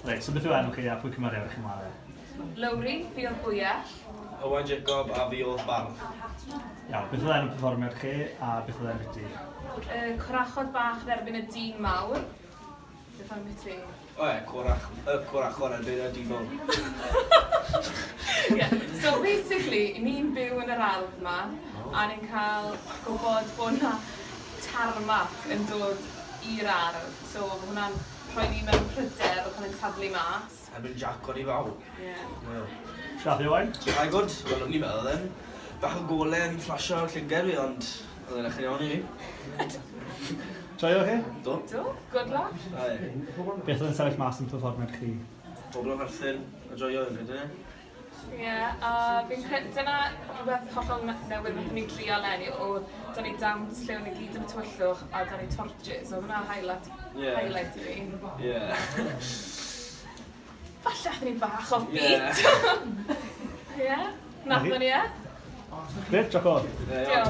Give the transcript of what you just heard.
Reit, so beth yw enw chi a pwy cymeriad ych chi'n ware? Lowri, fi oedd Bwyell. Owain Jacob a fi oedd Bardd. Iawn, beth oedd enw perfformiad chi a beth oedd enw ti? Y corachod bach yn erbyn y dyn mawr. Beth am i ti? O ie, corach, y corachod erbyn y dyn mawr. Yeah. So basically, ni'n byw yn yr ardd 'ma a ni'n cael gwybod bod 'na tarmac yn dod i'r ardd. So ma' hwnna'n rhoi ni mewn pryder o cael ein taflu mas. Erbyn Jac o'n i faw. Ie. Wel. Siarad Owain? Aye good. Wel o'n i'n meddwl oedd e'n bach o gole yn fflasio ar llyged fi ond oedd e'n edrych yn iawn i fi. Joio chi? Do. Do, good laugh. Aye. Beth oedd yn sefyll mas yn perfformiad chi? Pobl yn chwerthin a joio fi'n credu. Ie, a fi'n cre- dyna rhywbeth hollol newydd wnaethon ni drio leni oedd 'da ni dawns lle o'n ni gyd yn y tywyllwch a 'da ni torches, oedd hwnna highlight, highlight i fi. Ie. Falle athon ni bach off beat. Ie, nathon ni e. Grêt, diolch yn fawr. Ie, iawn. Diolch.